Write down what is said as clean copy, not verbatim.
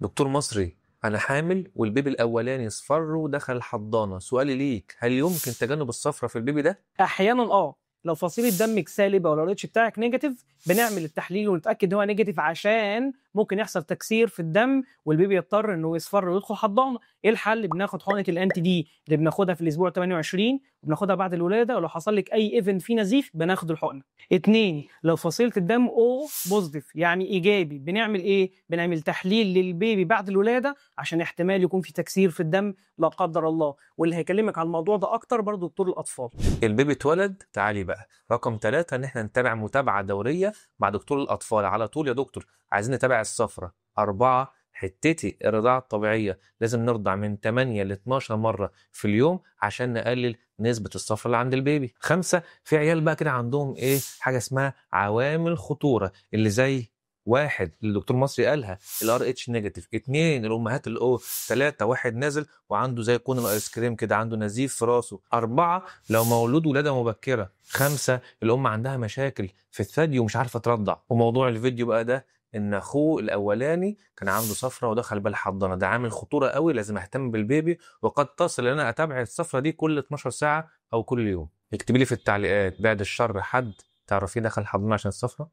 دكتور مصري، انا حامل والبيبي الاولاني اصفر ودخل الحضانه، سؤالي ليك، هل يمكن تجنب الصفرة في البيبي ده؟ احيانا لو فصيلة دمك سالبه ولا ال RH بتاعك negative، بنعمل التحليل ونتاكد ان هو negative، عشان ممكن يحصل تكسير في الدم والبيبي يضطر انه يصفر ويدخل حضانه. ايه الحل؟ بناخد حقنه ال anti-D اللي بناخدها في الاسبوع 28 وبناخدها بعد الولاده، ولو حصل لك اي event فيه نزيف بناخد الحقنه. اتنين، لو فصيلة الدم O positive يعني ايجابي، بنعمل ايه؟ بنعمل تحليل للبيبي بعد الولادة عشان احتمال يكون في تكسير في الدم لا قدر الله. واللي هيكلمك على الموضوع ده اكتر برضو دكتور الاطفال. البيبي اتولد، تعالي بقى رقم 3، ان احنا نتابع متابعه دورية مع دكتور الاطفال على طول. يا دكتور عايزين نتابع الصفرة. 4، حتتي الرضاعة الطبيعية، لازم نرضع من 8 ل 12 مرة في اليوم عشان نقلل نسبة الصفرة اللي عند البيبي. 5، في عيال بقى كده عندهم ايه؟ حاجة اسمها عوامل خطورة، اللي زي 1 اللي الدكتور مصري قالها ال RH negative، 2 الامهات ال O، 3 واحد نازل وعنده زي cone الايس كريم كده، عنده نزيف في راسه، 4 لو مولود ولاده مبكره، 5 الام عندها مشاكل في الثدي ومش عارفه ترضع. وموضوع الفيديو بقى ده ان اخوه الاولاني كان عنده صفرة ودخل بقى الحضانه، ده عامل خطورة قوي، لازم اهتم بالبيبي، وقد تصل ان انا اتابع الصفرة دي كل 12 ساعة او كل يوم. اكتبي لي في التعليقات، بعد الشر، حد تعرفيه دخل الحضانة عشان الصفرة؟